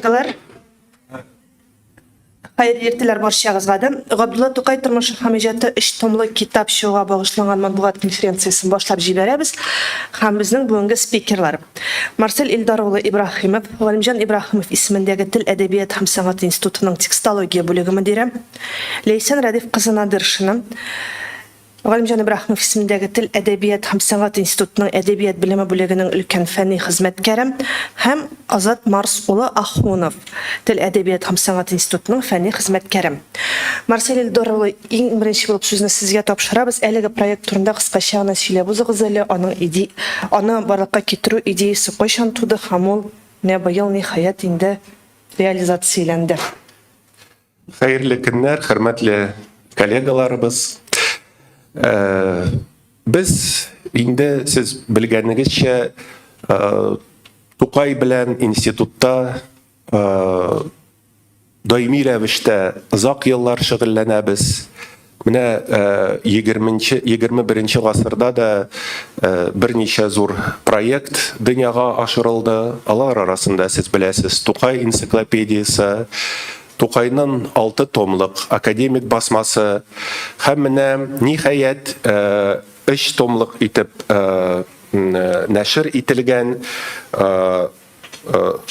Коллегалар, хәерле иртәләр барчагызга да. Габдулла Тукай тормышы һәм иҗаты өч томлы китап чыгуга багышланган матбугат конференциясен башлап җибәрәбез. Һәм безнең бүгенге спикерлар: Марсель Илдар улы Ибраһимов, Галимҗан Ибраһимов исемендәге Тел, әдәбият һәм сәнгать институтының текстология бүлеге мөдире, Ләйсән Рәдиф кызы Надыршина, Галимҗан Ибраһимов исемендәге Тел, әдәбият һәм сәнгать институтының әдәбият белеме бүлегенең өлкән фәнни хезмәткәре һәм Азат Марс улы Ахунов, Тел, әдәбият һәм сәнгать институтының фәнни хезмәткәре. Марсель Илдар улы, иң беренче булып сүзне сезгә тапшырабыз. Әлеге проект турында кыскача гына сөйләп узыгыз әле, аның иде аны барлыкка китерү идеясе кайчан туды һәм ул менә быел, ниһаять, инде реализацияләнде? Хәерле көннәр, хөрмәтле коллегаларыбыз. Э, без инде сез белгәнегезчә э, Тукай белән институтта э, даими рәвештә озак еллар шөгыльләнәбез. Менә 20-нче, 21 гасырда да берничә зур проект дөньяга ашырылды. Алар арасында, сез беләсез, Тукай энциклопедиясе, Тукайның 6 томлык академик басмасы һәм менә, ниһаять, 3 томлык итеп нәшер ителгән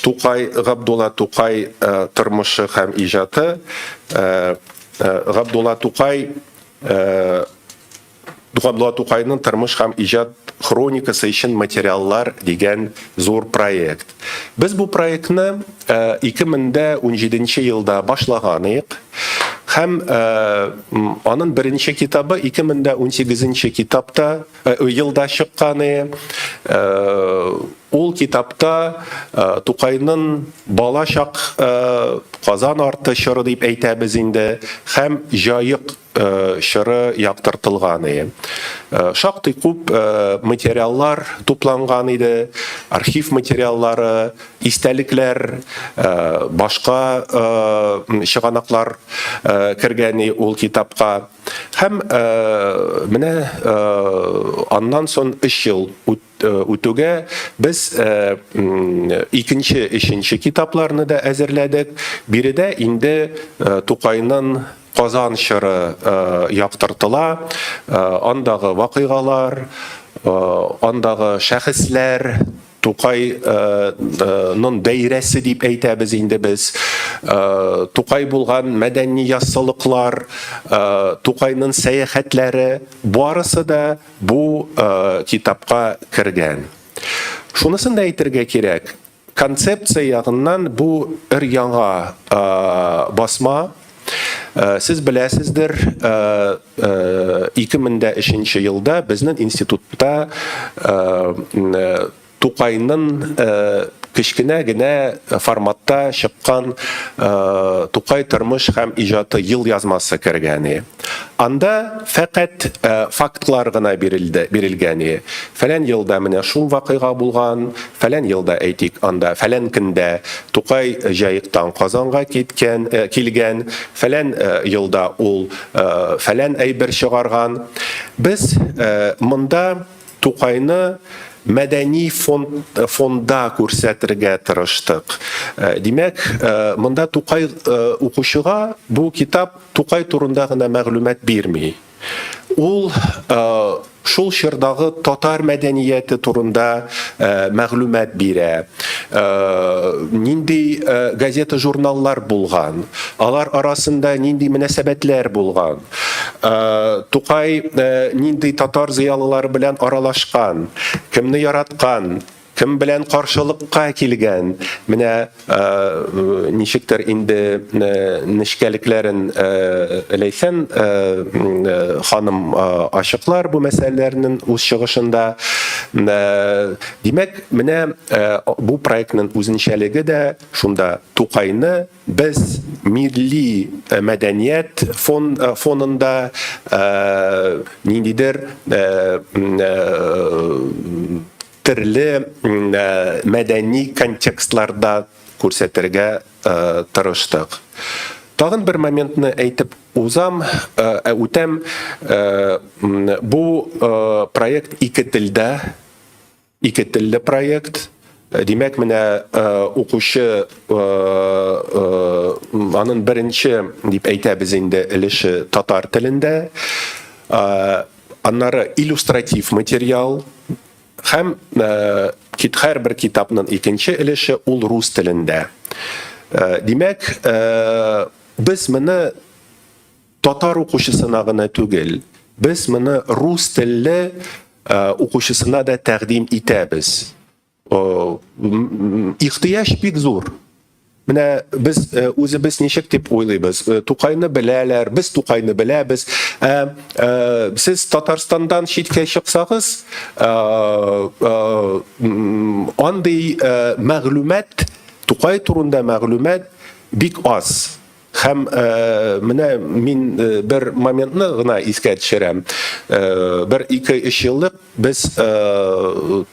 Тукай, Габдулла Тукай тормышы һәм иҗаты, Габдулла Тукай, Габдулла Тукайның тормыш һәм иҗат хроникасы өчен материаллар дигән зур проект. Без бу проектны 2017 елда башлаган идек. Һәм аның беренче китабы 2018 китапта елда чыккан. Ул китапта Тукайның бала чак Казан арты чоры дип әйтәбез инде һәм Җаек чоры яктыртылган иде. Шактый күп материаллар тупланган иде, архив материаллары, истәлекләр, башка чыганаклар кергән ул китапка. Һәм менә аннан соң өч ел үтүгә без икенче, өченче китапларны да әзерләдек. Биредә инде Тукайның Казан чоры яктыртыла, андагы вакыйгалар, андагы шәхесләр, Тукайның даирәсе дип әйтәбез инде без. Тукай булган мәдәни яссылыклар, Тукайның сәяхәтләре, барысы да бу китапка кергән. Шунысын да әйтергә кирәк, концепция ягыннан бу өр-яңа басма. Сез беләсездер, 2003 елда безнең институтта Тукайның кечкенә генә форматта чыккан Тукай тормыш һәм иҗаты елъязмасы кергән. Анда фәкать фактлар гына бирелде, бирелгән. Фәлән елда менә шул вакыйга булган, фәлән елда, әйтик, анда фәлән көндә Тукай Җаектан Казанга киткән, килгән, фәлән елда ул фәлән әйбер чыгарган. Без монда Тукайны мәдәни фонд, фонда күрсәтергә тырыштык. Димәк, монда Тукай укучыга бу китап Тукай турында гына мәгълүмат бирми. Ул шул чордагы татар мәдәнияте турында мәгълүмат бирә. Нинди газета-журналлар булган, алар арасында нинди мөнәсәбәтләр булган, Тукай нинди татар зыялылары белән аралашкан, кемне яраткан, кем белән каршылыкка килгән, менә ничектер инде нечкәлекләрен Ләйсән ханым ачыклар бу мәсьәләләрнең үз чыгышында. Димәк, менә бу проектның үзенчәлеге дә шунда: Тукайны без милли мәдәният фон, фонында ниндидер төрле мәдәни контекстларда күрсәтергә тырыштык. Тагын бер моментны әйтеп узам, үтәм. Бу проект ике телдә, ике телле проект. Димәк, менә укучы анын беренче дип әйтәбез инде өлеше татар телендә. Аннары иллюстратив материал һәм һәрбер китапның икенче өлеше ул рус телендә. Димәк, без моны татар укучысына гына түгел, без моны рус телле укучысына да тәкъдим итәбез. Ихтыяҗ бик зур. Менә без үзебез ничек дип уйлыйбыз? Тукайны беләләр, без Тукайны беләбез. Ә сез Татарстандан читкә чыксагыз, андый мәгълүмат, Тукай турында мәгълүмат бик аз. Һәм менә мин бер моментны гына искә төшерәм. Бер ике-өч еллык без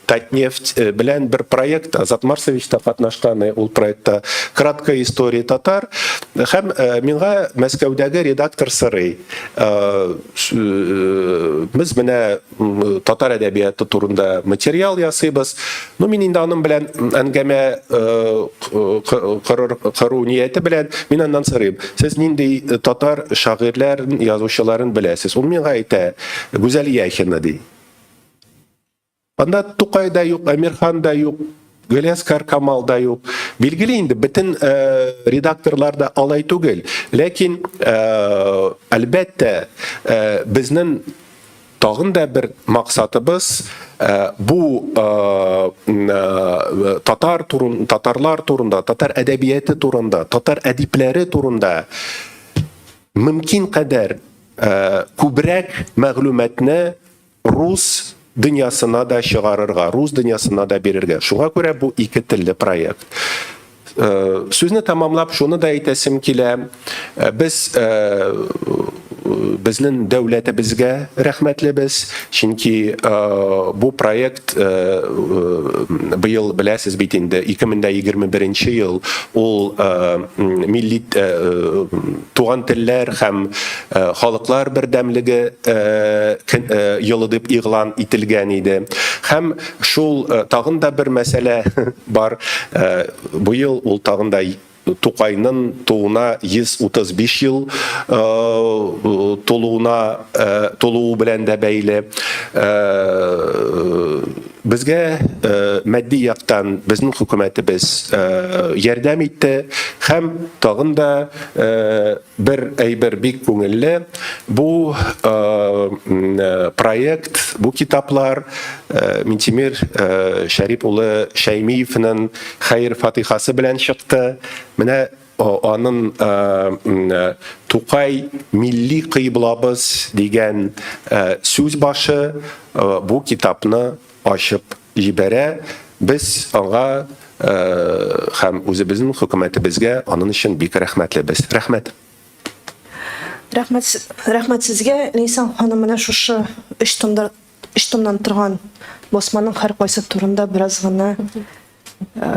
Татнефть белән бер проект, Азат Марсович та катнашкан ул проектта, Краткая история татар. Һәм миңа Мәскәүдәге редактор сорый. Без менә татар әдәбияты турында материал ясыйбыз. Ну, мин инде аның белән әңгәмә кору нияте белән мин аннан сорыйм. Сез нинди татар шагыйрьләрен, язучыларын беләсез? Ул миңа әйтә, Гүзәл Яхина ди. Анда Тукай да юк, Әмирхан да юк, Галиәскар Камал да юк. Билгеле инде, бөтен редакторлар да алай түгел. Ләкин, әлбәттә, безнең тагын да бер максатыбыз бу татар турын, татарлар турында, татар әдәбияты турында, татар әдипләре турында мөмкин кадәр күбрәк мәгълүматны рус дөньясына да чыгарырга, рус дөньясына да бирергә. Шуңа күрә бу ике телле проект. Сүзне тәмамлап, шуны да әйтәсем килә. Без безнең дәүләтебезгә рәхмәтлебез, чөнки бу проект быел беләсез бит инде 2021 ел ул милли туган телләр һәм халыклар бердәмлеге елы дип игълан ителгән иде. Һәм шул тагын да бер мәсьәлә бар. Быел ул тагын да Тукайның тууына 135 ел тулуына тулуы белән дә бәйле. Безгә матди яктан безнең хөкүмәтебез ярдәм итте һәм тагын да бер әйбер бик күңелле. Бу проект, бу китаплар Минтимер Шәрип улы Шәймиевның хәер-фатихасы белән чыкты. Менә аның Тукай милли кыйблабыз дигән сүз башы бу китапны ачып җибәрә. Без аңа һәм үзебезнең хөкүмәтебезгә аның өчен бик рәхмәтлебез. Рәхмәт. Рәхмәт, рәхмәт сезгә, Ләйсән ханым, менә шушы өч томда, өч томнан торган басманың һәркайсы турында бераз гына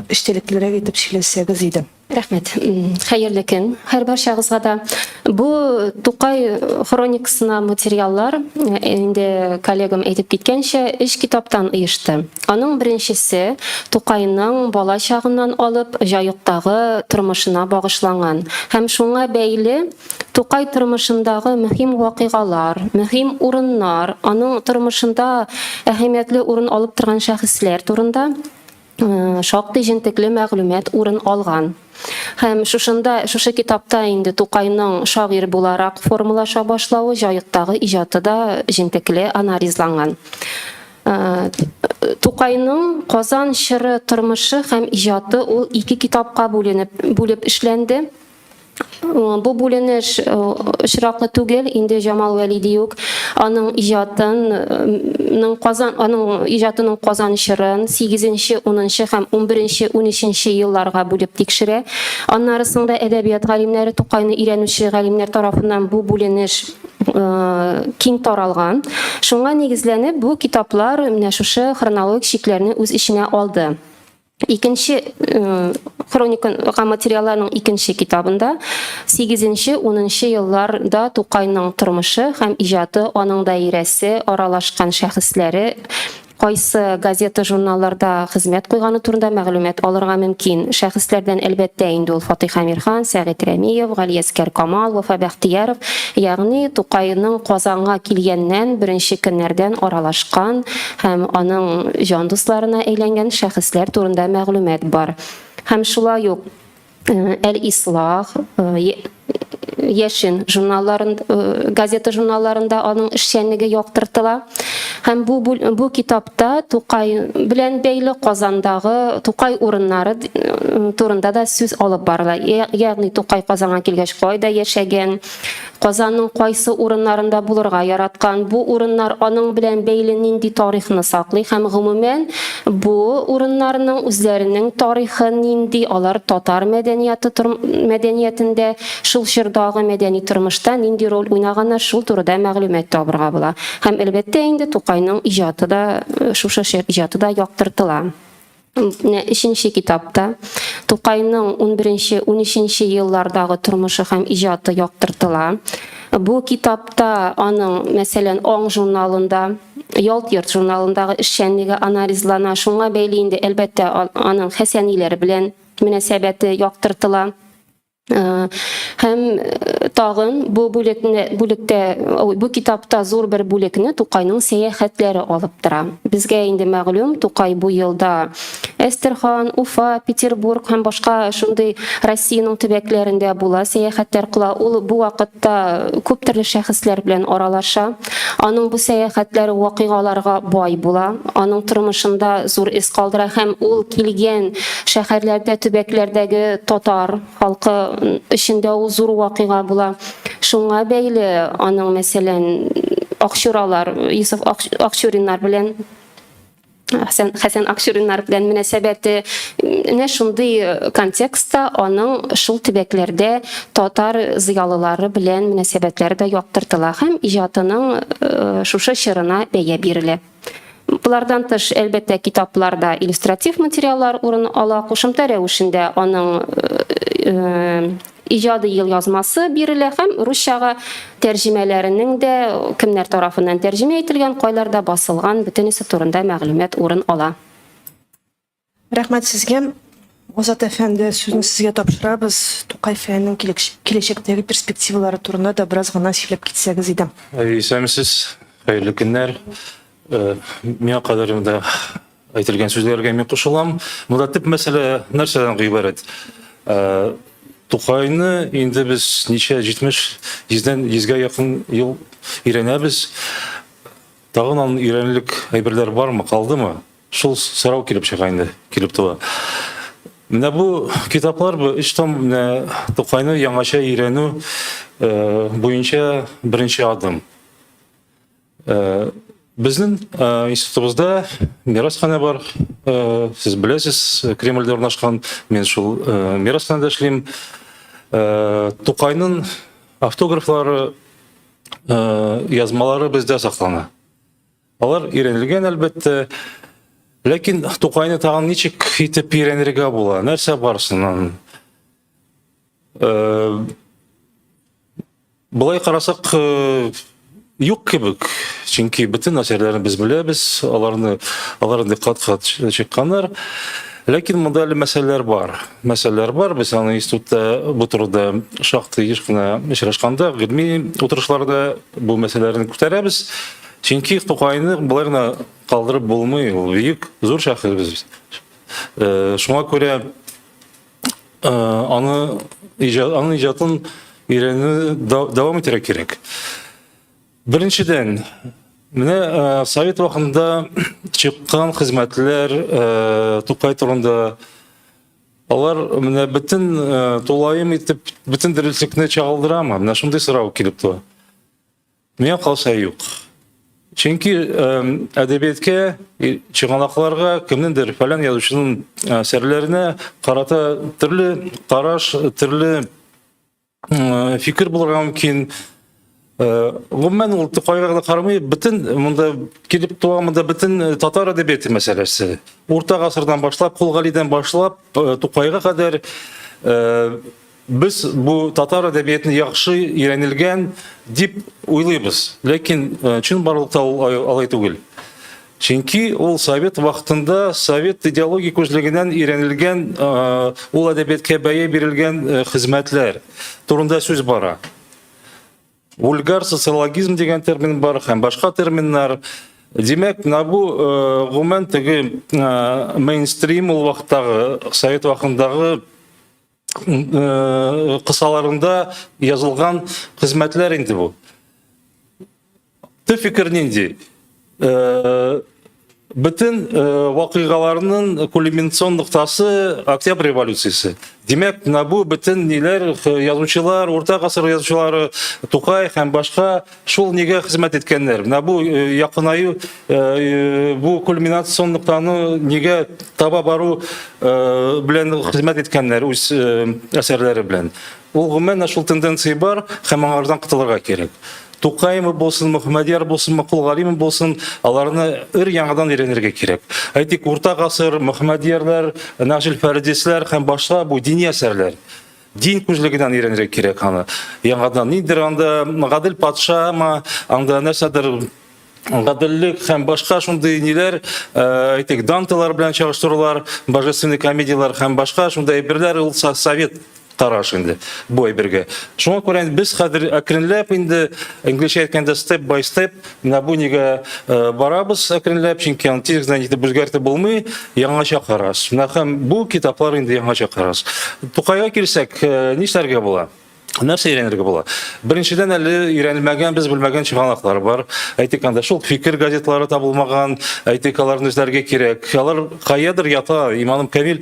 эчтәлеклерәк итеп сөйләсәгез иде. Рәхмәт. Хәерле көн һәрбарчагызга да. Бу Тукай хроникасына материаллар, инде коллегам әйтеп киткәнчә, өч китаптан оешты. Аның беренчесе Тукайның бала чагыннан алып Җаектагы тормышына багышланган һәм шуңа бәйле Тукай тормышындагы мөһим вакыйгалар, мөһим урыннар, аның тормышында әһәмиятле урын алып торган шәхесләр турында шактый җентекле мәгълүмат урын алган. Һәм шушында, шушы китапта инде Тукайның шагыйрь буларак формалаша башлавы, Җаектагы иҗаты да җентекле анализланган. Тукайның Казан чоры тормышы һәм иҗаты ул ике китапка бүленеп, бүлеп эшләнде. Бу бүленеш очраклы түгел, инде Җамал Вәлиди үк аның иҗатын ның Казан аның иҗатының Казан чорын 8-нче, 10-нчы һәм 11-нче, 13-нче елларга бүлеп тикшерә. Аннары соң да әдәбият галимнәре, Тукайны өйрәнүче галимнәр тарафыннан бу бүленеш киң таралган. Шуңа нигезләнеп, бу китаплар менә шушы хронологик чикләрне үз эченә алды. Икенче хроника материалларының икенче китабында 8-10 елларда Тукайның тормышы һәм иҗаты, аның даирәсе, аралашкан шәхесләре кайсы газета-журналларда хезмәт куйганы турында мәгълүмат алырга мөмкин. Шәхесләрдән, әлбәттә, инде ул Фатыйх Әмирхан, Сәгыйть Рәмиев, Галиәскәр Камал, Вафа Бәхтияров, ягъни Тукайның Казанга килгәннән беренче көннәрдән аралашкан һәм аның җан дусларына әйләнгән шәхесләр турында мәгълүмат бар. Һәм шулай ук Әл-Ислах, Яшен журналларын, газета журналларында аның эшчәнлеге яктыртыла. Һәм бу бу китапта Тукай белән бәйле Казандагы Тукай урыннары турында да сүз алып барыла. Ягъни Тукай Казанга килгәч кайда яшәгән, Казанның кайсы урыннарында булырга яраткан, бу урыннар аның белән бәйле нинди тарихны саклый һәм гомумән бу урыннарның үзләренең тарихы нинди, алар татар мәдәнияты мәдәниятендә шул чордагы мәдәни тормышта нинди роль уйнаганнар, шул турыда мәгълүмат табырга була. Һәм әлбәттә инде Тукайның иҗаты да, шушы чор иҗаты да яктыртыла. Менә өченче китапта Тукайның 11-нче, 13-нче еллардагы тормышы һәм иҗаты яктыртыла. Бу китапта аның, мәсәлән, Аң журналында, Ялт йорт журналындагы эшчәнлеге анализлана. Шуңа бәйле инде, әлбәттә, аның Хәсәниләр белән мөнәсәбәте яктыртыла. Һәм тагын бу бүлекне бүлектә бу китапта зур бер бүлекне Тукайның сәяхәтләре алып тора. Безгә инде мәгълүм, Тукай бу елда Әстерхан, Уфа, Петербург һәм башка шундый Россиянең төбәкләрендә була, сәяхәтләр кыла. Ул бу вакытта күп төрле шәхесләр белән аралаша. Аның бу сәяхәтләре вакыйгаларга бай була, аның тормышында зур эз калдыра һәм ул килгән шәһәрләрдә, төбәкләрдәге татар халкы өчен дә ул зур вакыйга була. Шуңа бәйле аның, мәсәлән, Акчуралар, Йосыф Акчуриннар белән Хәсән, Хәсән Акчуриннар белән мөнәсәбәте менә шундый контекстта аның шул төбәкләрдә татар зыялылары белән мөнәсәбәтләре дә яктыртыла һәм иҗатының э, шушы чорына бәя бирелә. Болардан тыш, әлбәттә, китапларда иллюстратив материаллар урын ала, кушымта рәвешендә аның э, э, Иҗади елъязмасы бирелә һәм русчага тәрҗемәләренең дә кемнәр тарафыннан тәрҗемә ителгән, кайларда басылган, бөтенесе турында мәгълүмат урын ала. Рәхмәт сезгә, Азат әфәнде, сүзне сезгә тапшырабыз. Тукай фәненең киләчәктәге перспективалары турында да бераз гына сөйләп китсәгез иде. Исәнмесез, хәерле көннәр. Миңа кадәр монда Әйтелгән сүзләргә мин кушылам. Монда төп мәсьәлә нәрсәдән гыйбарәт? Э, Тукайны инде без ничә 70 йөздән йөзгә якын ел өйрәнәбез. Тагын аның өйрәнерлек әйберләр бармы, калдымы? Шул сорау килеп чыга инде, килеп туа. Менә бу китаплар бу өч том менә Тукайны яңача өйрәнү э, буенча беренче адым. Э, безнең э, институтыбызда мирасханә бар. Э, сез беләсез, Кремльдә урнашкан. Мин шул мирасханәдә эшлим. Тукайның автографлары, язмалары бездә саклана. Алар өйрәнелгән, әлбәттә. Ләкин Тукайны тагын ничек итеп өйрәнергә була? Нәрсә бар соң аның? Болай карасак, э, юк кебек. Чөнки бөтен әсәрләрен без беләбез, аларны алар инде кат-кат чыкканнар. Ләкин монда әле мәсьәләләр бар. Мәсьәләләр бар. Без аны институтта бу турыда шактый еш кына очрашканда, гыйльми утырышларда бу мәсьәләләрне күтәрәбез. Чөнки Тукайны болай гына калдырып булмый, ул бөек, зур шәхес. Э, шуңа күрә Э, аны аның иҗатын өйрәнү дәвам итәргә кирәк. Беренчедән, менә э, совет вакытында чыккан хезмәтләр э, Тукай турында алар менә бөтен тулаем итеп бөтен дөреслекне чагылдырамы? Менә шундый сорау килеп туа. Миңа калса юк. Чөнки әдәбиятка, чыганакларга кемнеңдер фәлән язучының әсәрләренә карата төрле караш, төрле фикер булырга мөмкин. Гомумән ул Тукайга гына карамый, бөтен монда килеп туа монда бөтен татар әдәбияты мәсьәләсе. Урта гасырдан башлап, Кол Галидән башлап, Тукайга кадәр Без бу татар әдәбиятын яхшы өйрәнелгән дип уйлыйбыз, ләкин э, чынбарлыкта ул алай түгел. Чөнки ул совет вакытында совет идеология күзлегеннән өйрәнелгән, ул әдәбиятка бәя бирелгән хезмәтләр турында сүз бара. Вульгар социологизм дигән термин бар һәм башка терминнар. Димәк, менә бу гомумән теге мейнстрим ул вакыттагы, совет вакытындагы кысаларында язылган хезмәтләр инде бу. Төп фикер нинди? Бөтен вакыйгаларның кульминацион ноктасы Октябрь революциясе. Димәк, менә бу бөтен ниләр, язучылар, урта гасыр язучылары, Тукай һәм башка шул нигә хезмәт иткәннәр. Менә бу якынаю, бу кульминацион ноктаны нигә таба бару белән хезмәт иткәннәр үз әсәрләре белән. Ул гомумән шул тенденция бар һәм аңардан котылырга кирәк. Тукаймы булсын, Мөхәммәдьяр булсынмы, Кол Галиме булсын, аларны өр яңадан өйрәнергә кирәк. Әйтик, урта гасыр, Мөхәммәдьярлар, Нәҗил Фәрдисләр һәм башка бу дини әсәрләр. Дин күзлегеннән өйрәнергә кирәк аны. Яңадан нидер анда гадел патшамы, анда нәрсәдер гаделлек һәм башка шундый ниләр, әйтик, Дантелар белән чагыштырулар, божественный комедияләр һәм башка шундый әйберләр ул совет караш инде бу әйбергә. Шуңа күрә инде без хәзер әкренләп инде инглизчә әйткәндә step by step менә бу нигә барабыз әкренләп, чөнки аны тиз генә итеп үзгәртеп булмый, яңача караш. Менә һәм бу китаплар инде яңача караш. Тукайга килсәк, нишләргә була? Нәрсә өйрәнергә була? Беренчедән, әле өйрәнелмәгән, без белмәгән чыганаклар бар. Әйтик, анда шул фикер газетлары табылмаган, әйтик, аларны эзләргә кирәк. Алар каядыр ята, иманым камил,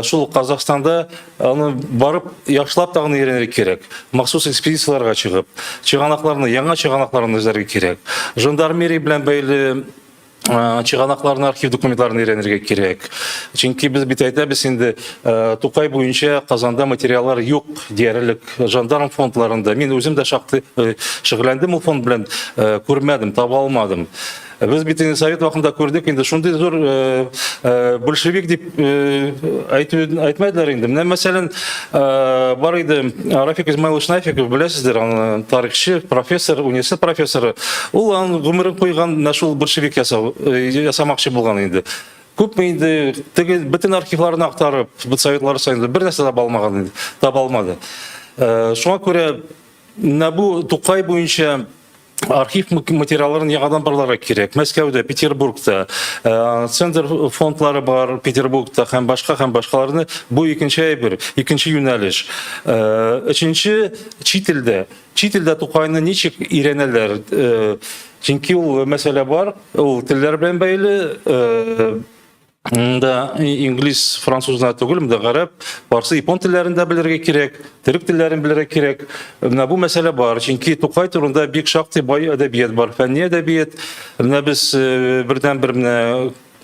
шул Казахстанда аны барып яхшылап тагын өйрәнергә кирәк. Махсус экспедицияләргә чыгып, чыганакларны, яңа чыганакларны эзләргә кирәк. Жандармерия белән бәйле чыганакларны, архив документларын өйрәнергә кирәк. Чөнки без бит әйтәбез инде, Тукай буенча Казанда материаллар юк диярлек. Жандарм фондларында мин үзем дә шактый шөгыльләндем ул фонд белән, күрмәдем, таба алмадым. Без бит инде совет вакытында күрдек инде шундый зур большевик дип әйтү әйтмәделәр инде. Менә мәсәлән, бар иде Рафик Измайлович Нафиков, беләсездер, аны тарихчы, профессор, университет профессоры. Ул аның гомерен куйган менә шул большевик ясау, ясамакчы булган инде. Күпме инде теге бөтен архивларны актарып, Советлар Союзында бер нәрсә таба алмаган инде, таба алмады. Шуңа күрә менә бу Тукай буенча архив материалларын яңадан барларга кирәк. Мәскәүдә, Петербургта, центр фондлары бар Петербургта һәм башка һәм башкаларны. Бу икенче әйбер, икенче юнәлеш. Өченче, чит илдә. Чит илдә Тукайны ничек өйрәнәләр? Чөнки ул мәсьәлә бар, ул телләр белән бәйле. Монда инглиз, француз гына түгел, монда гарәп, фарсы, япон телләрен дә белергә кирәк, төрек телләрен белергә кирәк. Менә бу мәсьәлә бар, чөнки Тукай турында бик шактый бай әдәбият бар, фәнни әдәбият. Менә без бердән-бер менә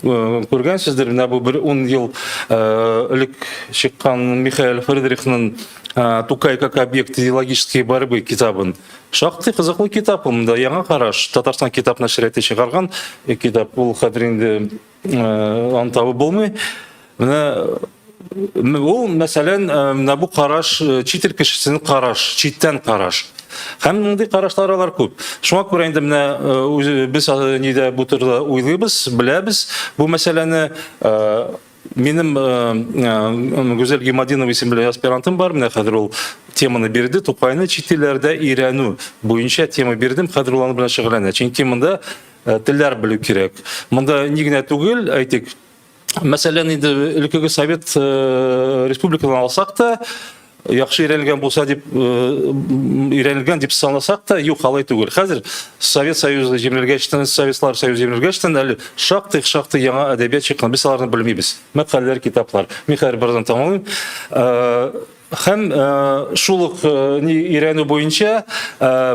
күргәнсездер, менә бу бер 10 ел элек чыккан Михаил Фридрихның Тукай как объект идеологической борьбы китабын. Шактый кызыклы китап ул, монда яңа караш, Татарстан китап нәшрияты чыгарган китап, ул хәзер инде аны табып булмый. Менә ул, мәсәлән, менә бу караш, чит ил кешесенең караш, читтән караш. Һәм мондый карашлар алар күп. Шуңа күрә инде менә без нидә бу турыда уйлыйбыз, беләбез бу мәсьәләне. Минем Гүзәл Гимадинова исемле аспирантым бар, менә хәзер ул теманы бирде, Тукайны чит илләрдә өйрәнү буенча тема бирдем, хәзер ул аның белән шөгыльләнә. Чөнки монда телләр белү кирәк. Монда ни генә түгел, әйтик, мәсәлән, инде элеккеге Совет республикаларын алсак та, яхшы өйрәнелгән булса дип өйрәнелгән дип санасак та, юк, алай түгел. Хәзер Совет Союзы җимерелгәчтән, Советлар Союзы җимерелгәчтән әле шактый-шактый яңа әдәбият чыккан. Без аларны белмибез. Мәкаләләр, китаплар. Мин хәзер бераздан тәмамлыйм. Һәм шул ук ни өйрәнү буенча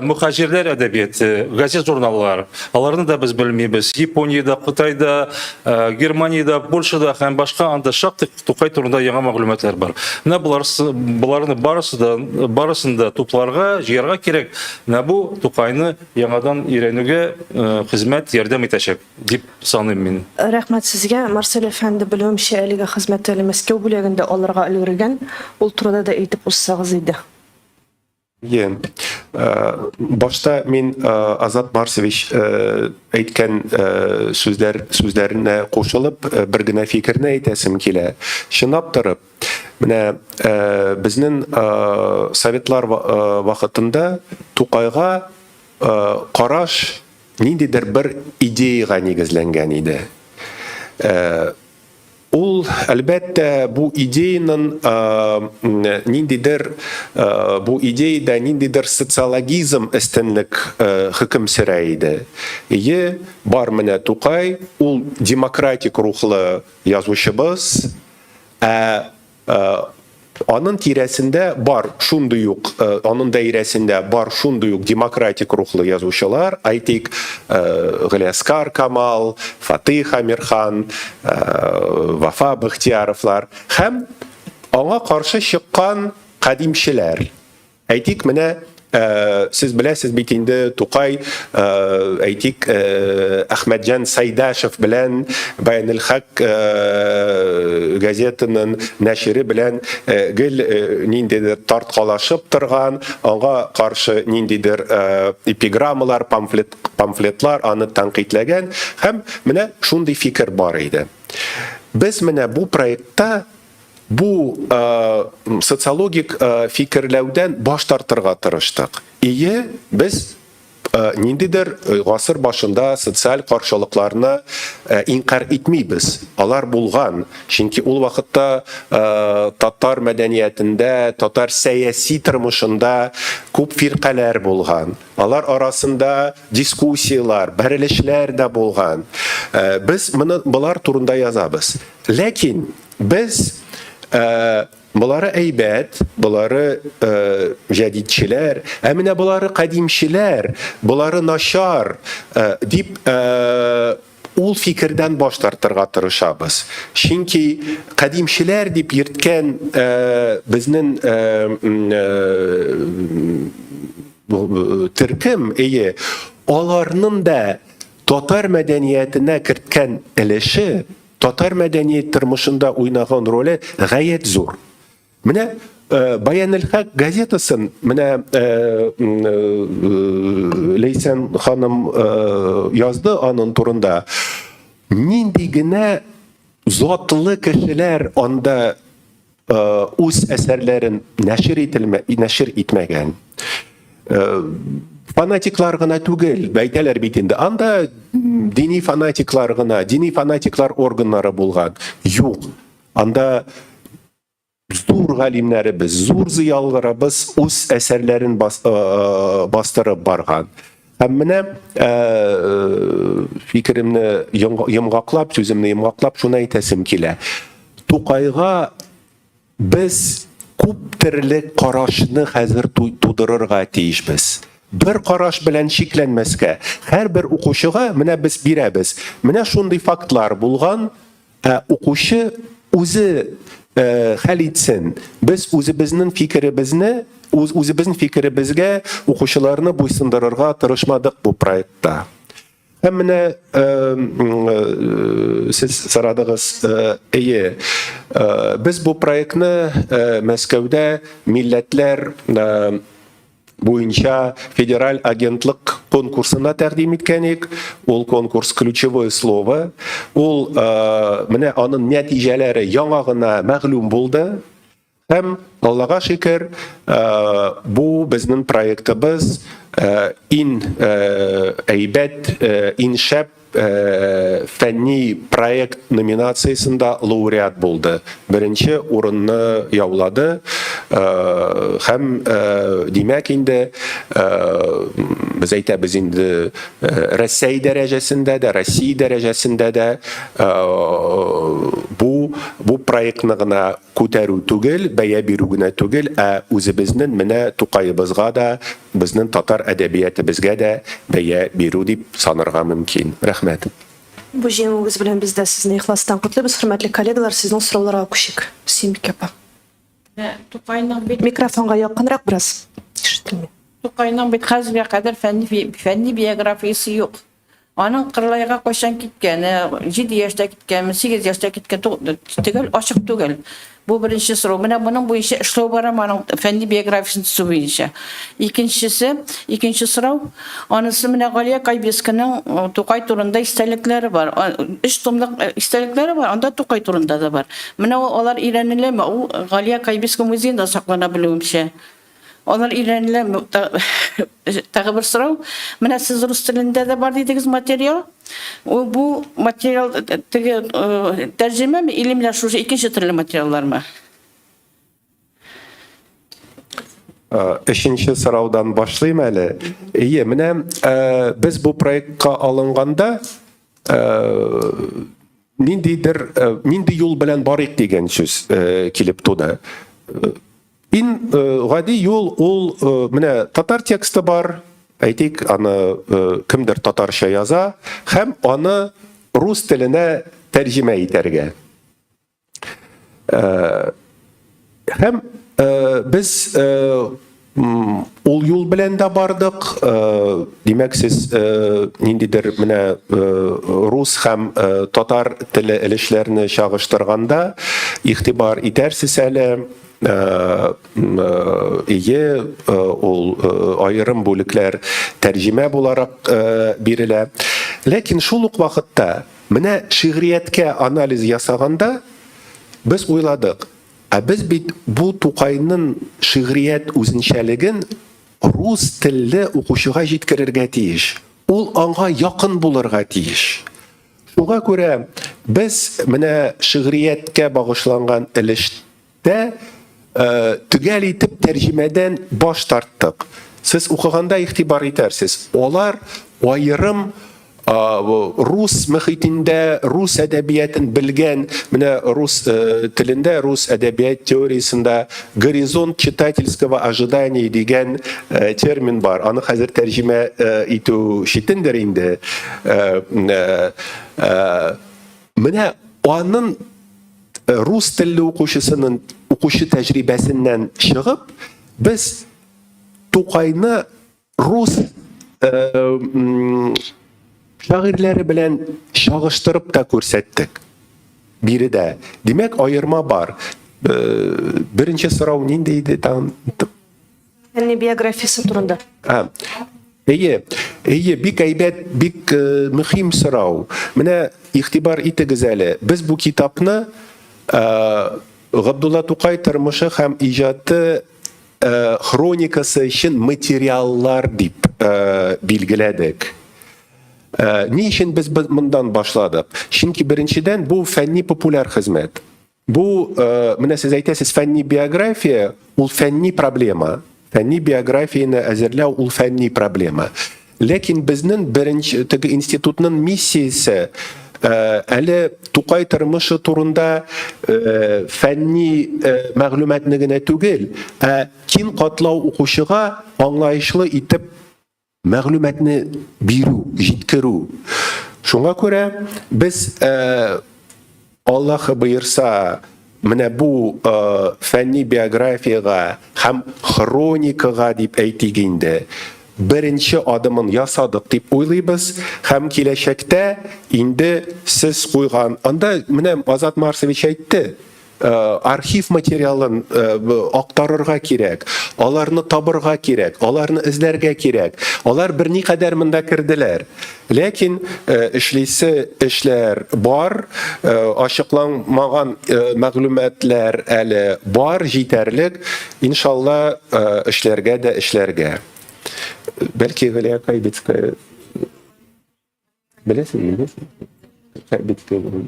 мөхаҗирләр әдәбияты, газет-журналлар, аларны да без белмибез. Япониядә, Кытайда, Германиядә, Польшада һәм башка анда шактый Тукай турында яңа мәгълүматлар бар. Менә боларсы, боларны барысы да, барысын да тупларга, җыярга кирәк. Менә бу Тукайны яңадан өйрәнүгә хезмәт ярдәм итәчәк, дип саныйм мин. Рәхмәт сезгә, Марсель әфәнде. Белүемчә, әлеге хезмәт әле Мәскәү бүләген дә алырга өлгергән. Ул турыда да әйтеп узсагыз иде. Е, башта мин Азат Марсович әйткән сүзләр сүзләренә кушылып бер генә фикерне әйтәсем килә. Чынлап торып, менә безнең советлар вакытында Тукайга караш ниндидер бер идеяга нигезләнгән иде. Ул, әлбәттә, бу идеянең ниндидер, бу идеядә ниндидер социологизм өстенлек хөкем сөрә иде. Ие, бар менә Тукай, ул демократик рухлы язучыбыз, ә Анын тирәсендә бар шундый ук, анын даирәсендә бар шундый ук демократик рухлы язучылар, әйтик, Галиәскар Камал, Фатыйх Әмирхан, Вафа Бәхтияровлар һәм аңа каршы чыккан кадимчеләр. Әйтик, менә сез беләсез бит инде Тукай, әйтик, Әхмәтҗан Сайдашев белән Баянел-Хак газетының нәшире белән гел ниндидер тарткалашып торган, аңа каршы ниндидер эпиграммалар, памфлет, памфлетлар аны тәнкыйтьләгән һәм менә шундый фикер бар иде. Без менә бу проектта Бу социологик фикерләүдән баш тартырга тырыштык. Ие, без ниндидер гасыр башында социаль каршылыкларны инкарь итмибез. Алар булган. Чөнки ул вакытта татар мәдәниятендә, татар сәяси тормышында күп фиркаләр булган. Алар арасында дискуссияләр, бәрелешләр дә булган. Без моны болар турында язабыз. Ләкин без болары әйбәт, болары җәдитчеләр, ә менә болары кадимчеләр, болары начар дип ул фикердән баш тартырга тырышабыз. Чөнки кадимчеләр дип йөрткән безнең төркем, әйе, аларның да татар мәдәниятенә керткән өлеше Татар мәдәният тормышында уйнаган роле гаять зур. Менә э, Баянел-Хак газетасын менә э, э, Ләйсән ханым язды аның турында. Нинди генә затлы кешеләр анда үз әсәрләрен нәшер ителмә, нәшер итмәгән. Фанатиклар гына түгел, әйтәләр бит инде, анда дини фанатиклар гына, дини фанатиклар органнары булган. Юк. Анда зур галимнәребез, зур зыялыларыбыз үз әсәрләрен бас, бастырып барган. Һәм менә фикеремне йомгаклап, сүземне йомгаклап шуны әйтәсем килә. Тукайга без күп төрле карашны хәзер тудырырга тиешбез. Бер караш белән чикләнмәскә. Һәрбер укучыга менә без бирәбез. Менә шундый фактлар булган, ә укучы үзе хәл итсен. Без үзебезнең фикеребезне, үз үзебезнең фикеребезгә укучыларны буйсындырырга тырышмадык бу проектта. Һәм менә сез сорадыгыз, әйе, без бу проектны Мәскәүдә милләтләр буенча федераль агентлык конкурсына тәкъдим иткән идек. Ул конкурс ключевое слово. Ул менә аның нәтиҗәләре яңа гына мәгълүм булды. Һәм Аллага шөкер, бу безнең проектыбыз иң әйбәт, иң шәп фәнни проект номинациясендә лауреат булды. Беренче урынны яулады. Һәм димәк инде без әйтәбез инде Рәсәй дәрәҗәсендә дә, Россия дәрәҗәсендә дә бу бу проектны гына Күтәрү түгел, бәя бирү генә түгел, ә үзебезнен менә Тукаебызга да, безнен татар әдәбиятебезгә дә бәя бирү дип санарга мөмкин. Рәхмәт. Бу җиңүегез белән без дә сезне ихластан котлыйбыз, хөрмәтле коллегалар, сезнең сорауларга күчик. Сөембикә апа. Менә Тукайның бит Микрофонга якынрак бераз. Ишетелми. Тукайның бит хәзергә кадәр фәнни фәнни биографиясе юк. Аның Кырлайга кайчан киткәне, 7 яшьтә киткәнме, 8 яшьтә киткән, төгәл ачык түгел. Бу беренче сорау. Менә моның буенча эшләү барамы аның фәнни биографиясен төзү буенча. Икенчесе, икенче сорау, анысы менә Галия Кайбицканың э, Тукай турында истәлекләре бар. Өч томлык э, истәлекләре бар, анда Тукай турында да бар. Менә ул алар өйрәнеләме? Ул Галия Кайбицка музеенда саклана белүемчә. Алар өйрәнелә. Тагы бер сорау. Менә сез рус телендә дә бар дидегез материал. Ул бу материал э, теге э, тәрҗемәме или менә шушы икенче төрле материаллармы? Э, өченче сораудан башлыйм әле. Ие, менә без бу проектка алынганда ниндидер нинди юл белән барыйк дигән сүз килеп туды. Ин гади юл ул менә татар тексты бар, әйтик, аны кемдер татарча яза һәм аны рус теленә тәрҗемә итәргә. Һәм без ул юл белән дә бардык. Димәк, сез ниндидер менә рус һәм татар теле өлешләрне чагыштырганда игътибар итәрсез әле. Ие, ул аерым бүлекләр тәрҗемә буларак бирелә. Ләкин шул ук вакытта менә шигърияткә анализ ясаганда без уйладык, ә без бит бу Тукайның шигърият үзенчәлеген рус телле укучыга җиткерергә тиеш. Ул аңа якын булырга тиеш. Шуңа күрә без менә шигърияткә багышланган өлештә төгәл итеп тәрҗемәдән баш тарттык. Сез укыганда игътибар итәрсез, алар аерым рус мөхитендә, рус әдәбиятын белгән, менә рус телендә, рус әдәбият теориясендә горизонт читательского ожидания дигән термин бар. Аны хәзер тәрҗемә итү читендер инде. Менә аның рус телле укучысының укучы тәҗрибәсеннән чыгып, без Тукайны рус шагыйрьләре белән чагыштырып та күрсәттек биредә. Димәк, аерма бар. Беренче сорау нинди иде тагын? Фәнни биографиясе турында. А, әйе, әйе, бик әйбәт, бик мөһим сорау. Менә игътибар итегез әле, без бу китапны Габдулла Тукай тормышы һәм иҗаты хроникасы өчен материаллар дип билгеләдек. Ни өчен без моннан башладык? Чөнки беренчедән бу фәнни популяр хезмәт. Бу, менә сез әйтәсез, фәнни биография ул фәнни проблема. Фәнни биографияне әзерләү ул фәнни проблема. Ләкин безнең беренче теге институтның миссиясе әле Тукай тормышы турында фәнни мәгълүматны генә түгел, ә киң катлау укучыга аңлаешлы итеп мәгълүматны бирү, җиткерү. Шуңа күрә без Аллаһы боерса, менә бу фәнни биографиягә һәм хроникага дип әйтик инде, беренче адымын ясадык дип уйлыйбыз һәм киләчәктә инде сез куйган, анда менә Азат Марсович әйтте, архив материалын актарырга кирәк, аларны табырга кирәк, аларны эзләргә кирәк. Алар берникадәр монда керделәр. Ләкин эшлисе эшләр бар, ачыкланмаган мәгълүматлар әле бар, җитәрлек. Иншалла, эшләргә дә эшләргә. Бәлки Галия Кайбицкая беләсең, беләсең? Кайбицкая.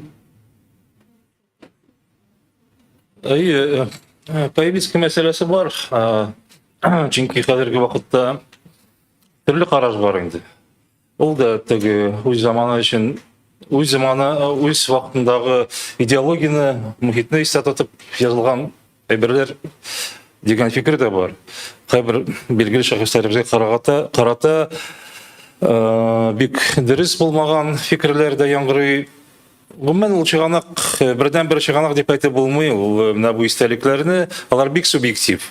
Әйе, Кайбицкая мәсьәләсе бар. Чөнки хәзерге вакытта төрле караш бар инде. Ул да теге үз заманы өчен үз заманы, үз вакытындагы идеологияне, мохитне истә тотып язылган әйберләр дигән фикер дә бар. Кайбер билгеле шәхесләребезгә карата, карата бик дөрес булмаган фикерләр дә яңгырый. Гомумән, ул чыганак, бердән-бер чыганак дип әйтеп булмый. Ул менә бу истәлекләрне, алар бик субъектив.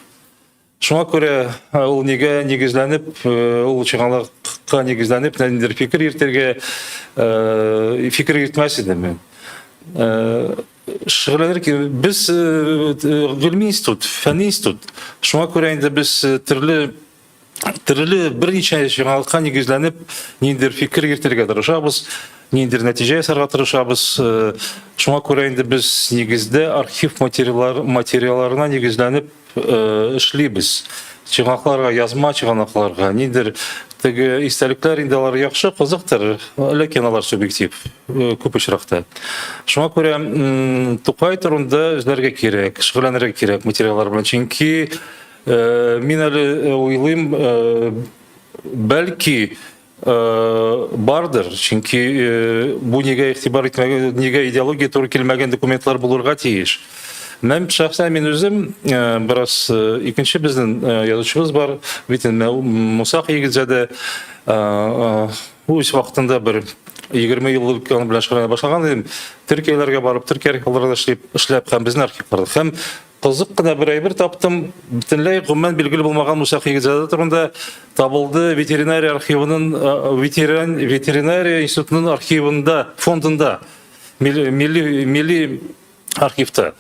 Шуңа күрә ул нигә нигезләнеп, ул чыганак чыганаклыкка нигезләнеп ниндидер фикер йөртергә фикер йөртмәс идем мин. Шөгыльләнер без гыйльми институт, фәнни институт. Шуңа күрә инде без төрле төрле берничә яңалыкка нигезләнеп ниндидер фикер йөртергә тырышабыз, ниндидер нәтиҗә ясарга тырышабыз. Шуңа күрә инде без нигездә архив материаллар материалларына нигезләнеп эшлибез. Чыганакларга, язма чыганакларга, ниндидер теге истәлекләр инде алар яхшы, кызыктыр, ләкин алар субъектив күп очракта. Шуңа күрә Тукай турында эзләргә кирәк, шөгыльләнергә кирәк материаллар белән, чөнки мин әле уйлыйм, бәлки бардыр, чөнки бу нигә игътибар итмәгән, нигә идеология туры килмәгән документлар булырга тиеш. Мен шәхсән мин үзем бераз икенче безнең язучыбыз бар, бит инде Мусак Егетзадә үз вакытында бер 20 ел элек аның белән шөгыльләнә башлаган идем. Төркияләргә барып, Төркия архивларында эшләп, эшләп һәм безнең архивларда һәм Кызык кына бер әйбер таптым. Бөтенләй гомумән билгеле булмаган Муса Хигизада турында табылды ветеринария архивының ветеран ветеринария институтының архивында, фондында, милли милли, милли архивта.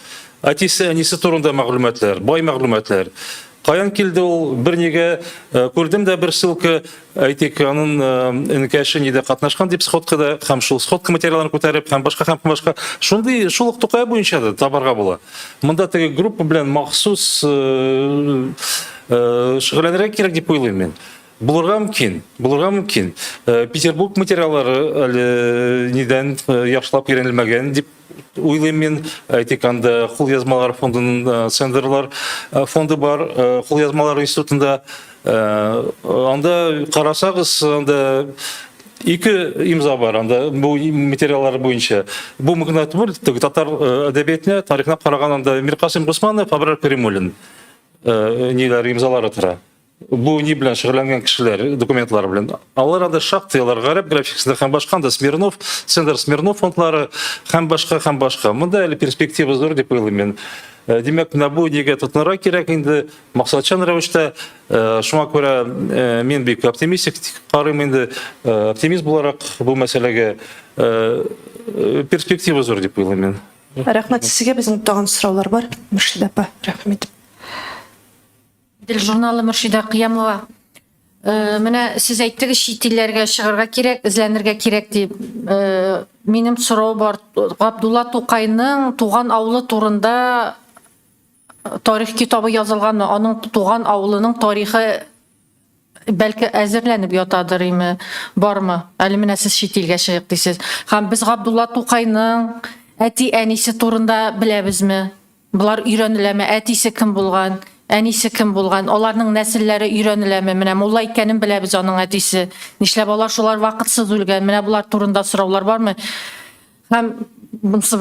Әтисе, әнисе турында мәгълүматлар, бай мәгълүматлар. Каян килде ул, бер нигә күрдем дә бер ссылка, әйтик, аның энекәше нидә катнашкан дип сходкада, һәм шул сходка материалларын күтәреп, һәм башка, һәм башка. Шундый шул ук Тукай буенча да табарга була. Монда теге группа белән махсус шөгыльләнергә кирәк дип уйлыйм мин. Булырга мөмкин, булырга мөмкин. Петербург материаллары әле нидән яхшылап өйрәнелмәгән дип уйлыйм мин. Әйтик, анда кулъязмалар фондының центрлар фонды бар, кулъязмалар институтында. Анда карасагыз, анда ике имза бар анда бу материаллар буенча. Бу гына түгел, теге татар әдәбиятына, тарихына караган анда Миркасыйм Госманов, Абрар Каримуллин ниләр имзалары тора. Бу ни белән шөгыльләнгән кешеләр документлары белән. Алар анда шактый, алар гарәп графикасында һәм башка, анда Смирнов, Центр Смирнов фондлары һәм башка, һәм башка. Монда әле перспектива зур дип уйлыйм мин. Димәк, менә бу нигә тотынырга кирәк инде максатчан рәвештә. Шуңа күрә мин бик оптимистик карыйм инде, оптимист буларак бу мәсьәләгә перспектива зур дип уйлыйм мин. Рәхмәт сезгә, безнең тагын сораулар бар. Мөршидә апа, рәхим итеп. Идел журналы Мөршидә Кыямова. Э, менә сез әйттегез, чит илләргә чыгарга кирәк, эзләнергә кирәк дип. Э, минем сорау бар. Габдулла Тукайның туган авылы турында тарих китабы язылганмы? Аның туган авылының тарихы бәлки әзерләнеп ятадыр име? Бармы? Әле менә сез чит илгә чыгыйк дисез. Һәм без Габдулла Тукайның әти-әнисе турында беләбезме? Болар өйрәнеләме? Әтисе кем булган? Әнисе кем булган? Аларның нәселләре өйрәнеләме? Менә мулла икәнен беләбез аның әтисе. Нишләп алар шулар вакытсыз үлгән? Менә болар турында сораулар бармы? Һәм монысы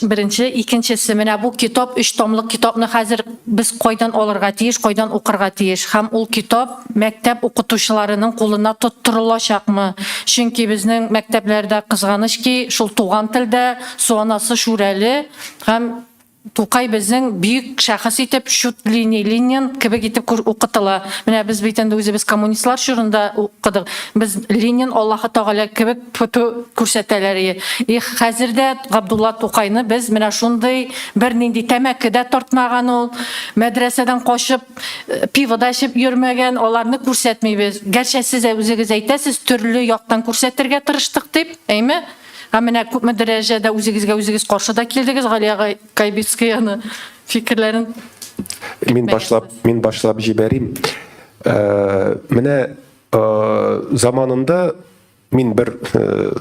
беренче, икенчесе, менә бу китап, өч томлык китапны хәзер без кайдан алырга тиеш, кайдан укырга тиеш? Һәм ул китап мәктәп укытучыларының кулына тоттырылачакмы? Чөнки безнең мәктәпләрдә, кызганыч ки, шул туган телдә су анасы Шүрәле Һәм Тукай безнең бөек шәхес итеп, чут ли не Ленин кебек итеп укытыла. Менә без бит инде үзебез коммунистлар чорында укыдык. Без Ленин Аллаһы Тәгалә кебек күрсәтәләр. И хәзер дә Габдулла Тукайны без менә шундый бернинди тәмәке дә тартмаган ул, мәдрәсәдән качып, э, пиво да эчеп йөрмәгән, аларны күрсәтмибез. Гәрчә сез үзегез әйтәсез, төрле яктан күрсәтергә тырыштык дип, әйме? Һәм менә күпме дәрәҗәдә үзегезгә үзегез каршы да килдегез, Гали агай Кайбицкий аны фикерләрен. Мин башлап, мин башлап җибәрим. Э, менә э, заманында мин бер э,